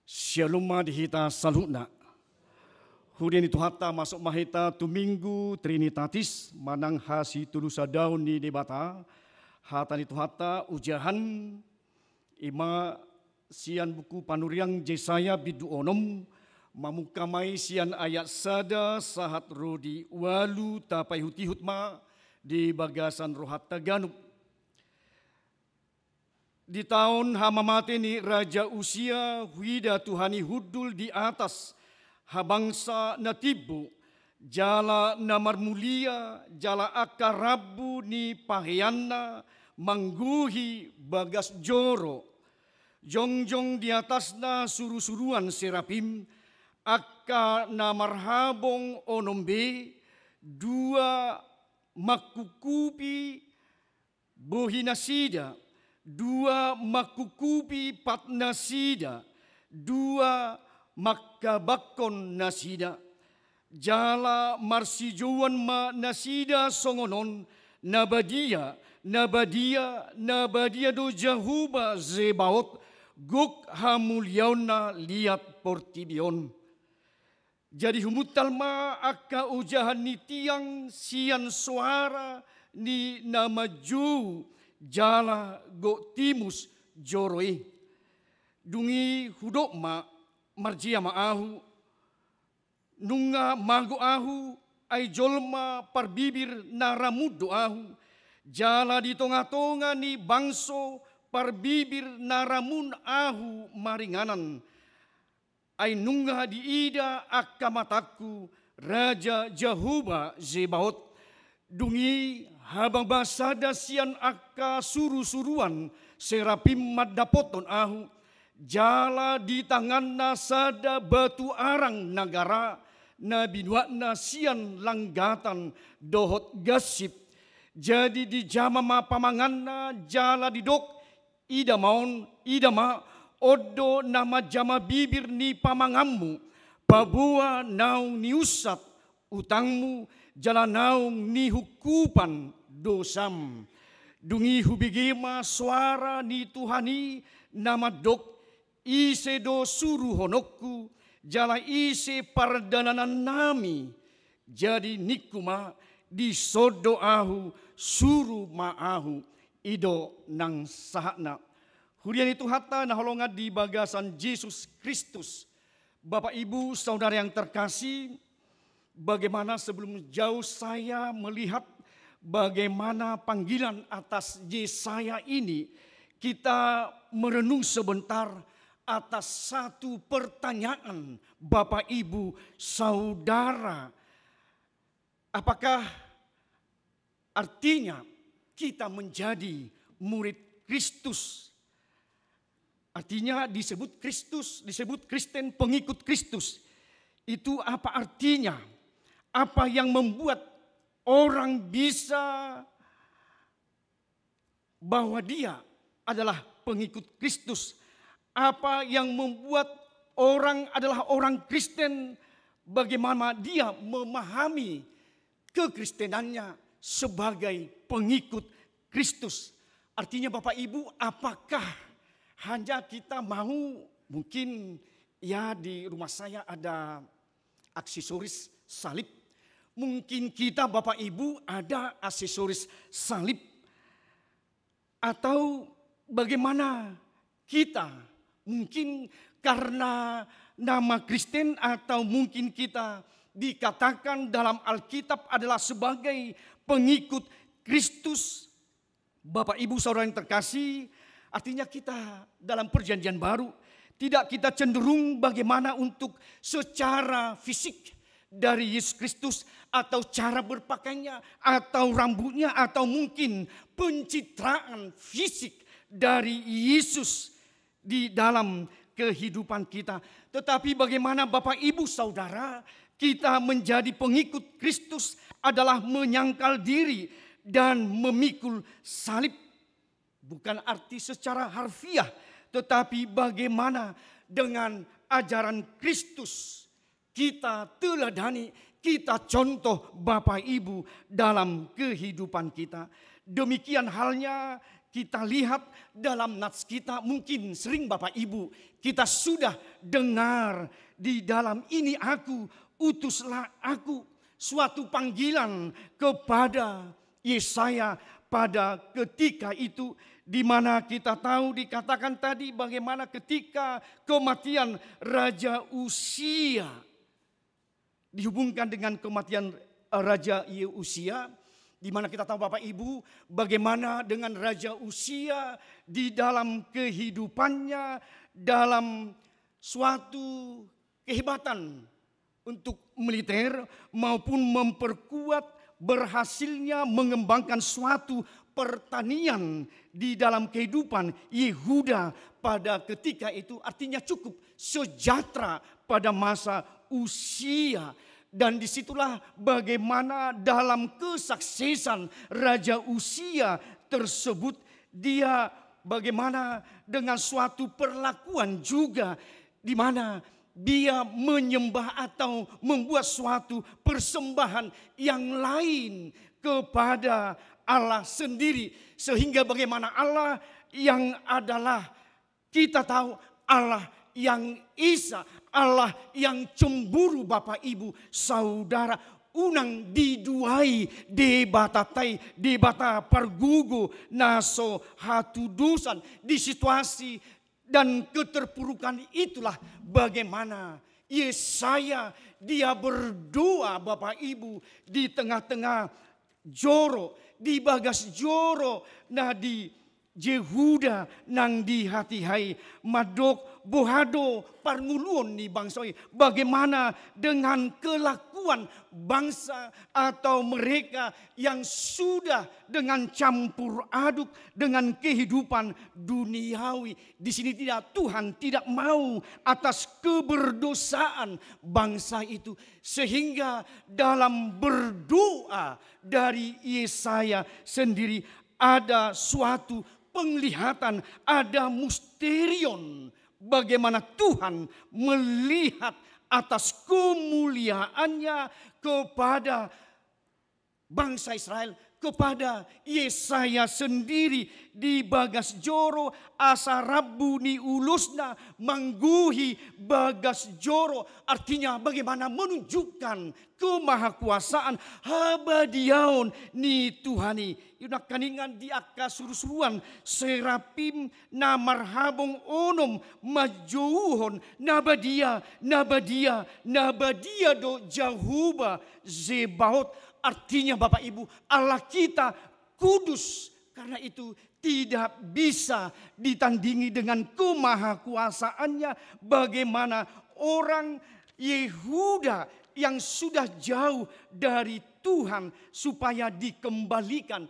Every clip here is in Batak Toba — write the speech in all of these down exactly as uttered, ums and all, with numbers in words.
Syalom ma di hita saluhutna. Huria ni Tuhanta, masuk ma hita tu Minggu Trinitatis manang hasitolusadaon ni Debata. Hata ni Tuhanta ojahan i ma sian buku Panuriang Jesaya bindu onom, mamungka ma i sian ayat sada sahat ro di ualu. Tapaihutihut ma di bagasan rohanta ganup. Di taon hamamate ni Raja Usia, huida Tuhan i hundul di atas habangsa na timbo, jala na marmulia, jala angka rambu ni paheanna manggohi bagas joro. Jongjong di atasna surusuruan serapim, angka na marhabong onom be, dua mangkungkupi bohinasida, dua mangkungkupi patnasida, dua mangkabangkon nasida. Jala marsijouan ma nasida songon on: Na badia, na badia, na badia do Jahowa Zebaot, gok hamuliaonna liat portibi on. Jadi humuntal ma angka ojahan ni tiang sian soara ni na manjou, jala gok timus joro i. Dung i hudok ma: Marjea ma ahu, nunga mago ahu, ai jolma parbibir na ramun do ahu, jala di tongatonga ni bangso parbibir na ramun ahu maringanan. Ai nunga diida angka matangku Raja Jahowa Zebaot. Dung i habang ma sada sian angka surusuruan serapim mandapothon ahu, jala di tanganna sada batu arang na gara, na binuatna sian langgatan dohot gansip. Jadi dijama ma pamanganna, jala didok: Ida ma on, ida ma, on do na manjama bibir ni pamanganmu, paboa naung niunsat utangmu, jala naung nihungkupan dosam. Dung i hubege ma soara ni Tuhan i na mandok: Ise do suruhononku, jala ise pardalanannami? Jadi ningku ma: Dison do ahu, suru ma ahu. I do nang sahatna. Huria ni Tuhanta na hinaholongan di bagasan Jesus Kristus, Bapak Ibu Saudara yang terkasih, bagaimana sebelum jauh saya melihat bagaimana panggilan atas Yesaya ini, kita merenung sebentar atas satu pertanyaan, Bapak Ibu Saudara. Apakah artinya kita menjadi murid Kristus? Artinya disebut Kristus, disebut Kristen, pengikut Kristus. Itu apa artinya? Apa yang membuat orang bisa bahwa dia adalah pengikut Kristus? Apa yang membuat orang adalah orang Kristen? Bagaimana dia memahami kekristenannya sebagai pengikut Kristus? Artinya, Bapak Ibu, apakah hanya kita mau, mungkin, ya, di rumah saya ada aksesoris salib. Mungkin kita, Bapak Ibu, ada aksesoris salib. Atau bagaimana kita, mungkin karena nama Kristen, atau mungkin kita dikatakan dalam Alkitab adalah sebagai pengikut Kristus. Bapak Ibu Saudara yang terkasih, artinya kita dalam Perjanjian Baru, tidak kita cenderung bagaimana untuk secara fisik dari Yesus Kristus, atau cara berpakaiannya, atau rambutnya, atau mungkin pencitraan fisik dari Yesus di dalam kehidupan kita. Tetapi bagaimana, Bapak Ibu Saudara, kita menjadi pengikut Kristus adalah menyangkal diri dan memikul salib. Bukan arti secara harfiah, tetapi bagaimana dengan ajaran Kristus kita teladani, kita contoh, Bapak Ibu, dalam kehidupan kita. Demikian halnya Kita lihat dalam nats kita, mungkin sering Bapak Ibu kita sudah dengar, "Di dalam ini aku, utuslah aku." Suatu panggilan kepada Yesaya pada ketika itu, di mana kita tahu dikatakan tadi bagaimana ketika kematian Raja Usia dihubungkan dengan kematian, eh, Raja Usia, di mana kita tahu Bapak Ibu bagaimana dengan Raja Usia di dalam kehidupannya, dalam suatu kehebatan untuk militer maupun memperkuat berhasilnya mengembangkan suatu pertanian di dalam kehidupan Yehuda pada ketika itu, artinya cukup sejahtera pada masa Usia. Dan disitulah bagaimana dalam kesuksesan Raja Usia tersebut, dia bagaimana dengan suatu perlakuan juga di mana dia menyembah atau membuat suatu persembahan yang lain kepada Allah sendiri. Sehingga bagaimana Allah yang adalah, kita tahu, Allah yang Esa, Allah yang cemburu, Bapak Ibu Saudara, unang diduai Debata tai, Debata pargogo na so hatudosan. Di situasi dan keterpurukan itulah bagaimana Yesaya dia berdoa, Bapak Ibu, di tengah-tengah joro, di bagas joro na di Jehuda nang di hatiha i, mandok boha do parngoluon ni bangso i, bagaimana dengan kelakuan bangsa atau mereka yang sudah dengan campur aduk dengan kehidupan duniawi. Di sini tidak, Tuhan tidak mau atas keberdosaan bangsa itu. Sehingga dalam berdoa dari Yesaya sendiri ada suatu penglihatan, ada misterion. Bagaimana Tuhan melihat atas kemuliaannya kepada bangsa Israel, kepada Yesaya sendiri di bagas joro, asa rambu ni ulosna manggohi bagas joro. Artinya bagaimana menunjukkan kemahakuasaan, habadiaon ni Tuhan i. Unang nangkaningan di angka surusuruan serapim na marhabong onom manjouhon, na badia, na badia, na badia do Jahowa Zebaot. Artinya Bapak Ibu, Allah kita kudus. Karena itu tidak bisa ditandingi dengan kemahakuasaannya. Bagaimana orang Yehuda yang sudah jauh dari Tuhan supaya dikembalikan.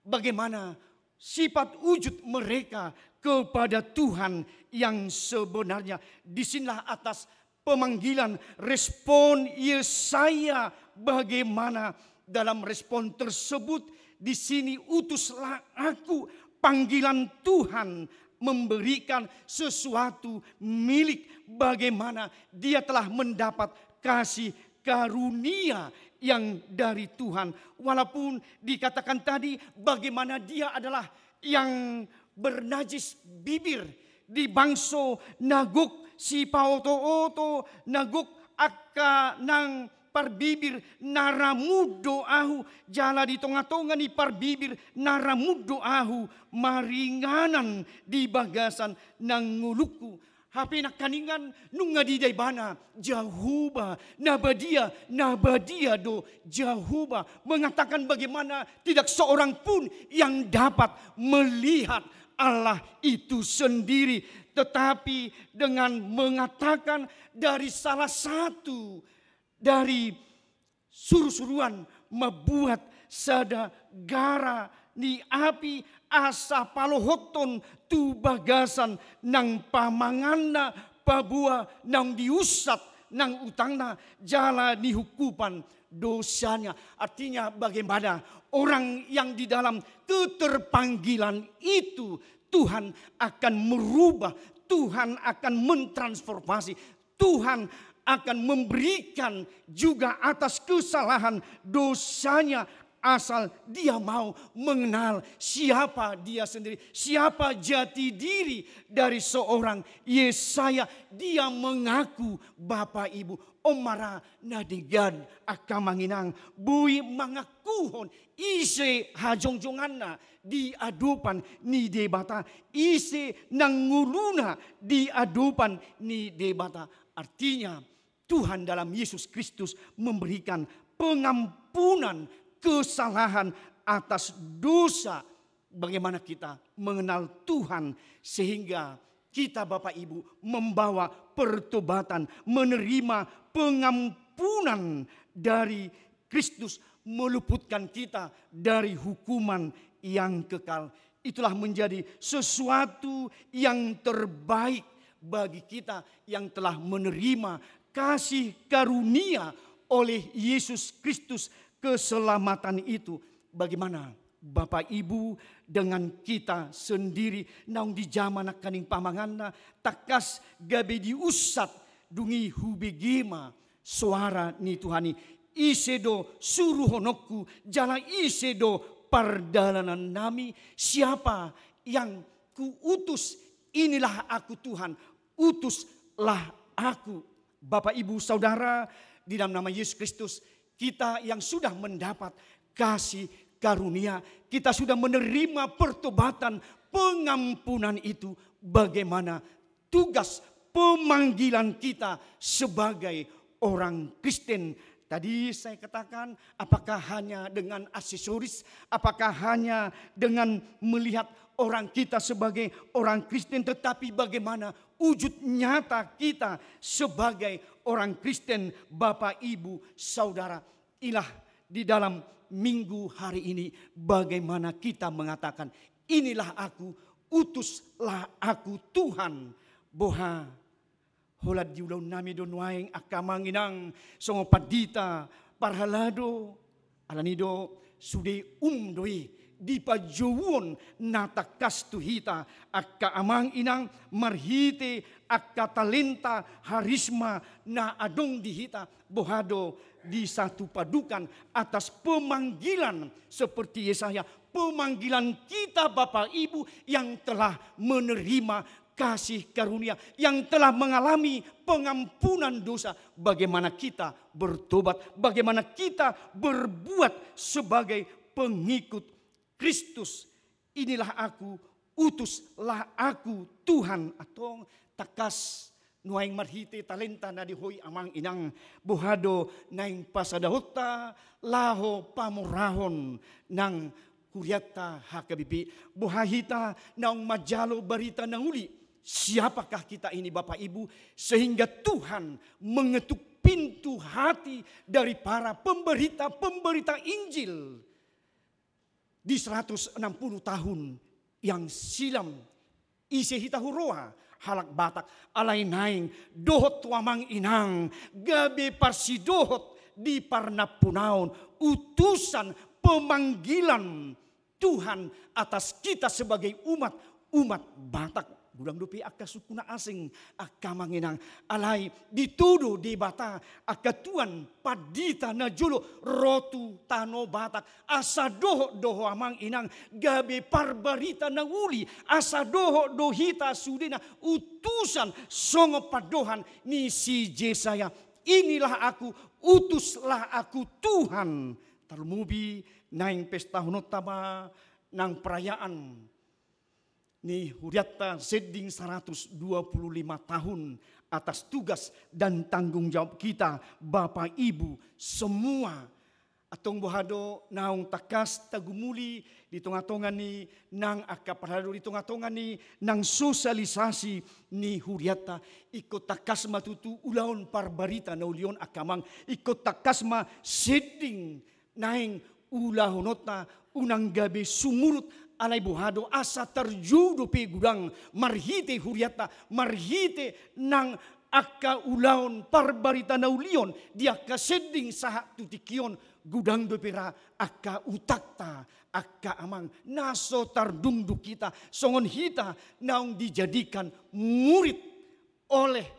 Bagaimana sifat wujud mereka kepada Tuhan yang sebenarnya. Di sinilah atas pemanggilan, respon Yesaya bagaimana dalam respon tersebut. Di sini, "Utuslah aku." Panggilan Tuhan memberikan sesuatu milik, bagaimana dia telah mendapat kasih karunia yang dari Tuhan. Walaupun dikatakan tadi bagaimana dia adalah yang bernajis bibir di bangso na gok sipaoto-oto, na gok angka nang parbibir na ramut do ahu, jala di tonga-tonga ni parbibir na ramut do ahu maringanan di bagasan nang ngolungku. Hape nangkaningan nunga diida ibana Jahowa, na badia, na badia do Jahowa. Mengatakan bagaimana tidak seorang pun yang dapat melihat Allah itu sendiri. Tetapi dengan mengatakan dari salah satu dari surusuruan, mambuat sada gara ni api asa palohothon tu bagasan nang pamanganna, paboa naung diunsat nang utangna jala nihukupan dosanya. Artinya bagaimana orang yang di dalam keterpanggilan itu Tuhan akan merubah, Tuhan akan mentransformasi, Tuhan akan memberikan juga atas kesalahan dosanya asal dia mau mengenal siapa dia sendiri, siapa jati diri dari seorang Yesaya. Dia mengaku, Bapa Ibu, on ma ra na denggan angka amang inang, boi mangakuhon ise hajongjonganna di adopan ni Debata, ise na ngoluna di adopan ni Debata. Artinya, Tuhan dalam Yesus Kristus memberikan pengampunan kesalahan atas dosa. Bagaimana kita mengenal Tuhan sehingga kita, Bapak Ibu, membawa pertobatan, menerima pengampunan dari Kristus, meluputkan kita dari hukuman yang kekal. Itulah menjadi sesuatu yang terbaik bagi kita yang telah menerima kasih karunia oleh Yesus Kristus, keselamatan itu. Bagaimana Bapak Ibu dengan kita sendiri naung di jaman nangkaning pamanganna, tangkas gabe diunsat, dung i hubege ma soara ni Tuhan i. Ise do suruhononku, jala ise do pardalanannami? Siapa yang kuutus? Inilah aku Tuhan, utuslah aku. Bapak, Ibu, Saudara, di dalam nama Yesus Kristus, kita yang sudah mendapat kasih karunia, kita sudah menerima pertobatan, pengampunan itu, bagaimana tugas pemanggilan kita sebagai orang Kristen? Tadi saya katakan, apakah hanya dengan aksesoris, apakah hanya dengan melihat orang kita sebagai orang Kristen, tetapi bagaimana wujud nyata kita sebagai orang Kristen, Bapak, Ibu, Saudara? Inilah di dalam minggu hari ini, bagaimana kita mengatakan, "Inilah aku, utuslah aku, Tuhan." Boha, holan di ulaonnami do nuaeng, angka amang inang, songon pandita parhalado, alani do sude um do i dipajoujou na tangkas tu hita, angka amang inang, marhite angka talenta, harisma na adong di hita. Boha do di satu padukan atas pemanggilan seperti Yesaya, pemanggilan kita, Bapak, Ibu, yang telah menerima kasih karunia, yang telah mengalami pengampunan dosa, bagaimana kita bertobat, bagaimana kita berbuat sebagai pengikut Kristus. "Inilah aku, utuslah aku, Tuhan." Antong tangkas nuaeng marhite talenta na di ho i, amang inang, boha do naeng pasadahonta laho pamorahon nang hurianta H K B P. Boha hita naung manjalo barita na uli? Siapakah kita ini, Bapak, Ibu, sehingga Tuhan mengetuk pintu hati dari para pemberita-pemberita Injil di seratus enam puluh tahun yang silam? Ise hita huroha? Halak Batak. Alai naeng dohot tu amang inang, gabe parsidohot di parnampunaon, utusan, pemanggilan Tuhan atas kita sebagai umat, umat Batak. Godang dope angka suku na asing, angka amang inang. Alai ditudu Debata angka tuan pandita na jolo ro tu tano Batak, asa dohot do ho, amang inang, gabe parbarita na uli, asa dohot do hita sudena utusan, songon pandohan ni si Jesaya, "Inilah aku, utuslah aku, Tuhan." Tarlumobi naeng pestahononta ma nang perayaan ni hurianta sending seratus dua puluh lima tahun atas tugas dan tanggung jawab kita, Bapak, Ibu, semua. Antong boha do naung tangkas tagumuli di tongatonga ni nang angka parhalado, di tongatonga ni nang sosialisasi ni hurianta? Ingkon tangkas ma tutu ulaon parbarita na uli on, angka amang. Ingkon tangkas ma sending naeng ulahononta, unang gabe sumurut. Alai boha do, asa tarjou dope godang marhite hurianta, marhite nang angka ulaon parbarita na uli on di angka sending sahat tu tingki on, godang dope ra angka utangta, angka amang, na so tardungdung hita songon hita naung dijadikan murid oleh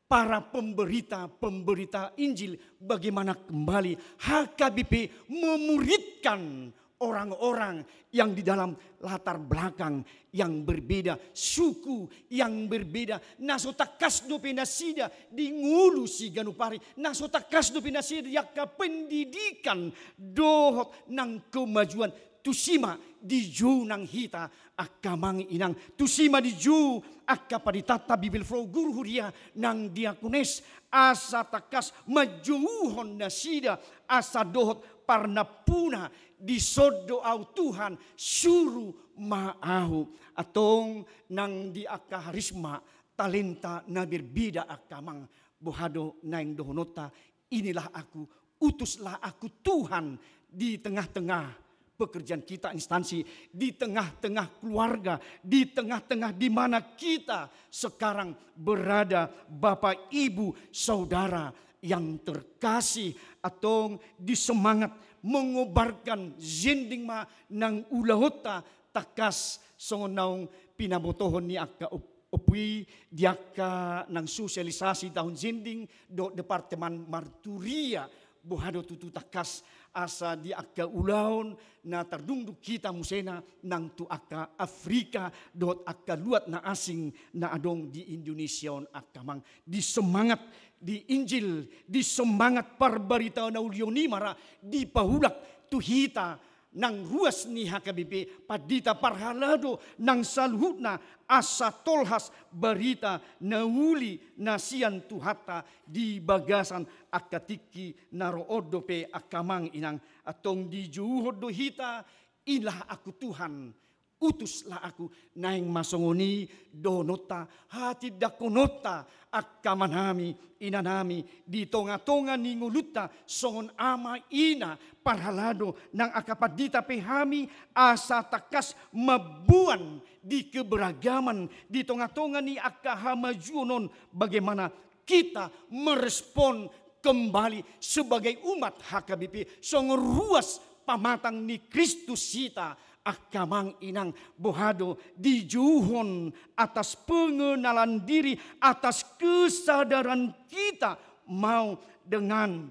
para pemberita-pemberita Injil, bagaimana kembali H K B P memuridkan orang-orang yang di dalam latar belakang yang berbeda, suku yang berbeda, na so tangkas dope nasida di ngolu siganup ari, na so tangkas dope nasida di angka pendidikan dohot nang kemajuan. Tusi ma dijou nang hita angka amang inang, tusi ma dijou angka panditanta, Bibelvrouw, guru huria nang diakones, asa tangkas manjouhon nasida, asa dohot parnampuna, "Dison do ahu Tuhan, suru ma ahu." Antong nang di angka harisma, talenta na berbeda angka amang, boha do naeng dohononta, "Inilah aku, utuslah aku Tuhan," di tengah-tengah pekerjaan kita instansi, di tengah-tengah keluarga, di tengah-tengah di mana kita sekarang berada, Bapak, Ibu, Saudara yang terkasih, antong di semangat mengobarkan zending ma nang ulaonta, tangkas songon naung pinabotohon ni angka op-, opui di angka nang sosialisasi taon zending dohot departemen marturia, boha do tutu tangkas asa di angka ulaon na tardungdung hita musena nang tu angka Afrika dohot angka luat na asing na adong di Indonesia on, angka amang, di semangat di Injil, di semangat parbarita na uli on i ma ra dipaulak tu hita nang ruas ni H K B P, pandita parhalado nang saluhutna, asa tolhas barita na uli na sian Tuhanta di bagasan angka tingki na ro on dope, angka amang inang. Antong dijouhon do hita, "Inilah aku Tuhan, utuslah aku." Naeng ma songon i dohononta, hatindangkononta, angka amanami, inanami, di tonga-tonga ni ngolunta songon ama, ina, parhalado nang angka pandita pe hami, asa tangkas mamboan di keberagaman di tonga-tonga ni angka hamajuon on, bagaimana kita merespon kembali sebagai umat H K B P songon ruas pamatang ni Kristus hita, angka amang inang. Boha do dijouhon atas pengenalan diri, atas kesadaran kita mau dengan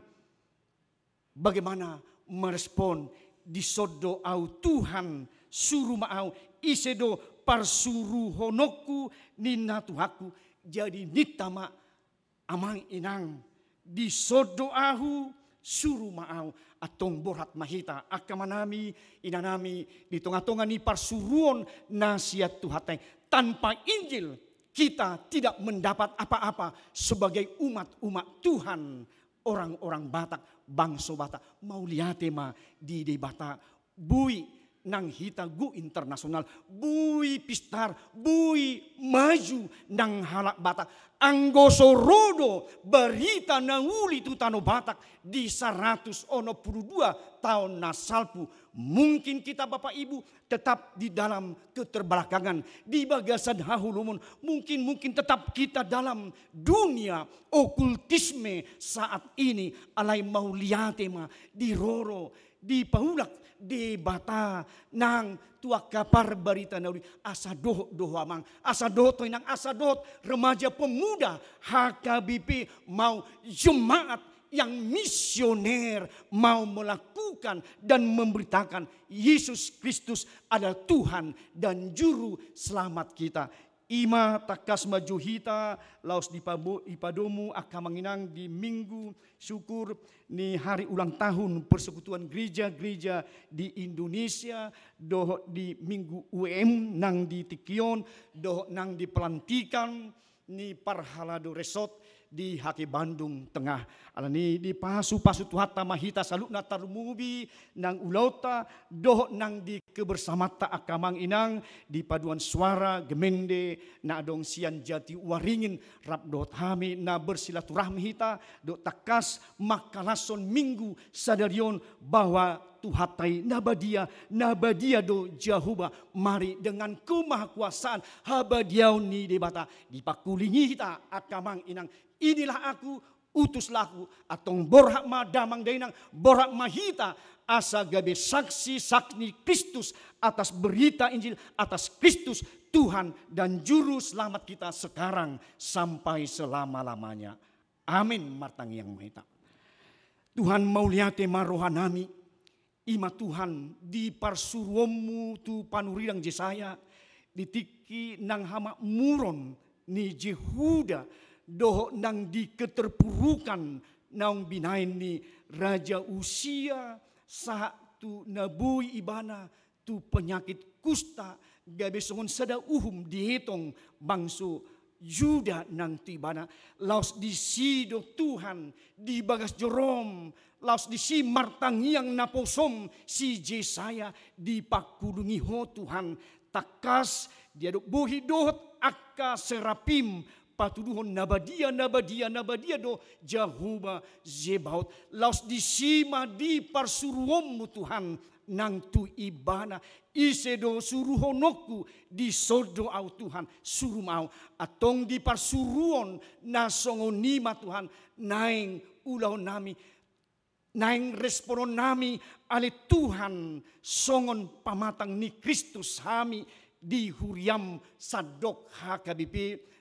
bagaimana merespon, "Dison do ahu Tuhan, suru ma ahu, ise do parsuruhononku?" ninna Tuhanku. Jadi ninta ma, amang inang, "Dison do ahu, suru ma ahu." Antong borhat ma hita, angka amanami, inanami, di tonga-tonga ni parsuruon na sian Tuhanta i. Tanpa Injil, kita tidak mendapat apa-apa sebagai umat-umat Tuhan, orang-orang Batak, bangso Batak. Mauliate ma di Debata, boi nang hita go internasional, boi pistar, boi maju nang halak Batak. Anggo so ro do barita na uli tu Tano Batak di saratus onom pulu dua taon na salpu, mungkin kita, Bapak Ibu, tetap di dalam keterbelakangan, di bagasan haholomon, mungkin, mungkin tetap kita dalam dunia okultisme saat ini. Alai mauliate ma, diroro, dipaulak Debata nang tu angka parbarita na uli, asa dohot do ho, amang, asa dohot ho, inang, asa dohot remaja pemuda H K B P mau jemaat yang misioner, mau melakukan dan memberitakan Yesus Kristus adalah Tuhan dan Juru Selamat kita. I ma tangkas ma jo hita laos dipabo-, dipadomu, angka amang inang, di Minggu Syukur ni hari ulang tahun Persekutuan Gereja-Gereja di Indonesia, dohot di Minggu U M nang di tingki on, dohot nang di pelantikan ni parhalado resort di H K Bandung Tengah. Alani i dipasu-pasu Tuhanta ma hita saluhutna, tarlumobi nang ulaonta dohot nang di kebersamanta, angka amang inang, di paduan suara gemende na adong sian Jatiwaringin, rap dohot hami na bersilaturahmi hita, dohot tangkas mangkalashon Minggu sadari on, bahwa Tuhanta i na badia, na badia do Jahowa. Mari dengan kemahakuasaan, habadiaon ni Debata, dipangkulingi hita, angka amang inang. Inilah aku, utus laku, antong borhat ma damang dainang, borhat ma hita, asa gabe saksi-saksi ni Kristus atas berita Injil, atas Kristus Tuhan dan Juru Selamat kita sekarang sampai selama-lamanya. Amin. Martangiang ma hita. Tuhan, mauliate ma rohanami, i ma Tuhan di parsuruonmu tu panurirang Jesaya, di tingki nang hamakmuron ni Jehuda, dohot nang di keterpurukan naung binahen ni Raja Usia, sahat tu na boi ibana tu penyakit kusta, gabe songon sada uhum dietong bangso Juda nang tu ibana. Laos disi do Tuhan, di bagas jorom, laos disi martangiang naposom si Jesaya, dipangkudungi Ho Tuhan. Tangkas diadop bohi dohot angka serapim, patuduhon na badia, na badia, na badia do Jahowa Zebaot. Laos disi ma di parsuruonmu Tuhan, nang tu ibana, ise do suruhononku, dison do ahu Tuhan, suru ma ahu. Antong di parsuruon na songon i ma Tuhan, naeng ulahonnami, naeng respononnami, ale Tuhan, songon pamatang ni Kristus hami di huriam sandok H K B P,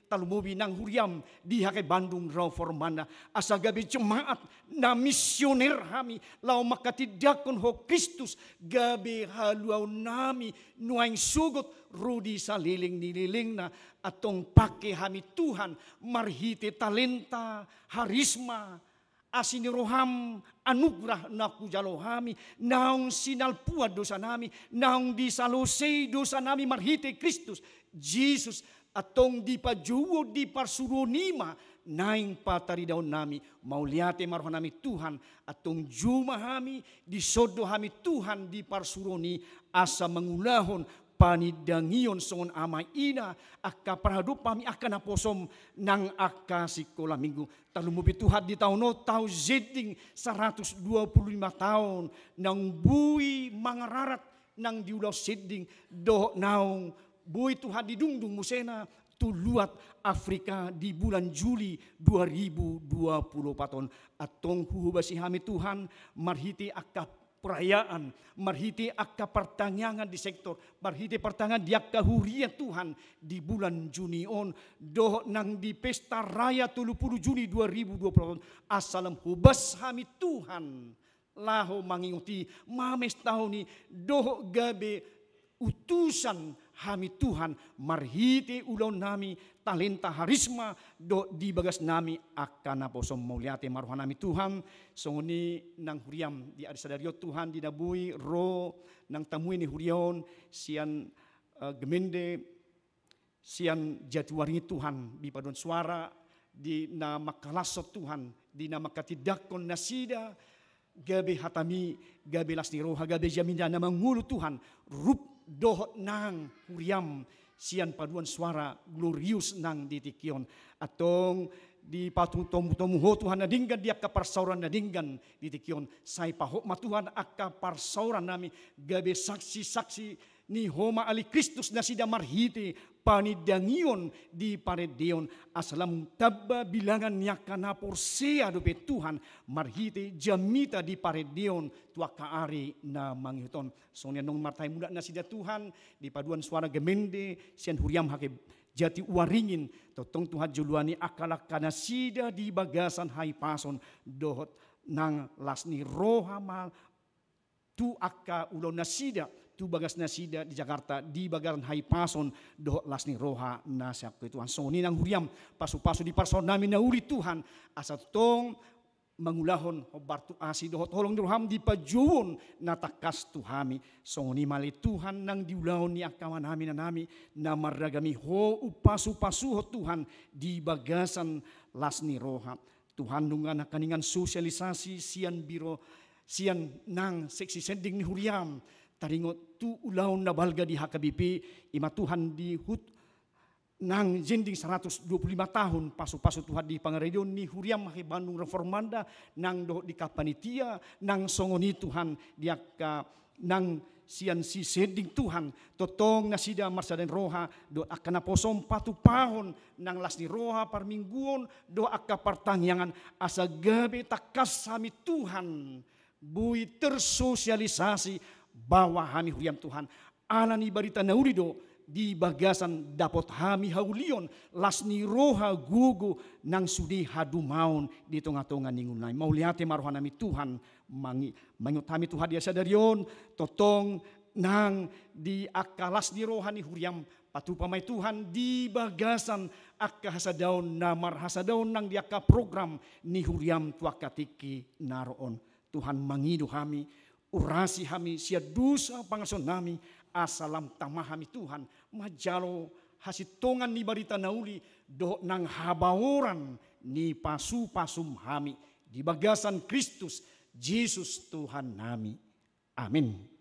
tarlumobi nang huriam di H K Bandung Reformanda, asa gabe jemaat na misioner hami, laho manghatindanghon Ho Kristus, gabe haluaonnami nuaeng sogot ro di saleleng ni lelengna. Antong pangke hami Tuhan, marhite talenta, harisma, asi ni roham, anugerah na hujalo hami, naung sinalpuan dosanami, naung disalosei dosanami marhite Kristus Jesus, antong dipajouhon di parsuruon i ma naeng pataridaonnami. Mauliate ma rohanami Tuhan, antong juma hami, dison do hami Tuhan di parsuruon i, asa mangulahon panindangion songon ama ina, angka parhadopan hami, angka naposom nang angka sikola minggu. Tarlumobi Tuhan di taon on, taon zending saratus dua pulu lima taon, naung boi mangararat nang di ulaon zending, dohot naung boi Tuhan didungdung musena tu luat Afrika di bulan Juli dua ribu dua pulu opat on. Antong huhobasi hami Tuhan, marhite angka perayaan, marhite angka partangiangan di sektor, marhite partangiangan di angka huria Tuhan di bulan Juni on, dohot nang di pesta raya tolu pulu Juni dua ribu dua pulu opat on, asa lam hobas hami Tuhan, laho mangingot i, mamestahon i, dohot gabe utusan hami Tuhan, marhite ulaonnami, talenta, harisma, dohot di bagasnami angka naposom. Mauliate ma rohanami Tuhan, songon i nang huriam di ari sadari on Tuhan, di na boi ro nang tamue ni huria on, sian, eh, Gemende, sian Jatiwaringin Tuhan, di paduan suara, di na mangkalashon Tuhan, di na manghatindanghon nasida, gabe hatami, gabe las ni roha, gabe jamita na mangolu Tuhan, rup dohot nang huriam, sian paduan suara Glorious nang di tingki on. Antong dipatomu-tomu Ho Tuhan na denggan di angka parsaoran na denggan di tingki on. Sai pahot ma Tuhan angka parsaorannami, gabe saksi-saksi ni Ho ma ale Kristus nasida marhite panindangion di parendeon, asa lam tamba bilangan ni angka na porsea dope Tuhan marhite jamita di parendeon tu angka ari na mangihut on. Songon i annon martahi mulak nasida Tuhan, di paduan suara Gemende, sian huriam H K Jatiwaringin, tongtong Tuhan joloani angka langka nasida di bagasan hahipason, dohot nang las ni roha ma tu angka ulaon nasida, tu bagas nasida di Jakarta, di bagasan hahipason dohot las ni roha na sian Ho Tuhan. Songon i nang huriam, pasu-pasu di parsaorannami na uli Tuhan, asa tongtong mangulahon hombar tu asi dohot holong ni roham di pajouon na tangkas tu hami. Songon i ma ale Tuhan nang di ulaon ni angka amanami, inanami, na marragam i Ho umpasu-pasuhon Tuhan di bagasan las ni roha. Tuhan, nunga nangkiningan sosialisasi sian biro, sian nang seksi sending ni huriam, taringot tu ulaon na balga di H K B P, i ma Tuhan di hut nang jending saratus dua pulu lima tahun, pasu-pasu Tuhan di pangaradeon ni huriam H K Bandung Reformanda, nang dohot di angka panitia, nang songon i Tuhan di angka nang sian si sending Tuhan, tongtong nasida marsada ni roha dohot angka naposom patupahon nang las ni roha parmingguon dohot angka partangiangan, asa gabe tangkas hami Tuhan boi tersosialisasi bahwa hami huriaM Tuhan, ala ni barita na uli do di bagasan dapot hami haulion, las ni roha, gogo nang sude hadumaon di tongatonga ni ngolunami. Mauliate ma rohanami Tuhan, mangi-, mangihuthon hami Tuhan di sadari on, tongtong nang di angka las ni roha ni huriaM, patupa ma i Tuhan di bagasan angka hasadaon na marhasadaon nang di angka program ni huriaM tu angka tingki na ro on. Tuhan, mangido hami, urasi hami sian dosa pangalusaonnami, asa lam tama hami Tuhan manjalo hasintongan ni barita na uli dohot nang habaoran ni pasupasuM hami, di bagasan Kristus Jesus Tuhannami. Amin.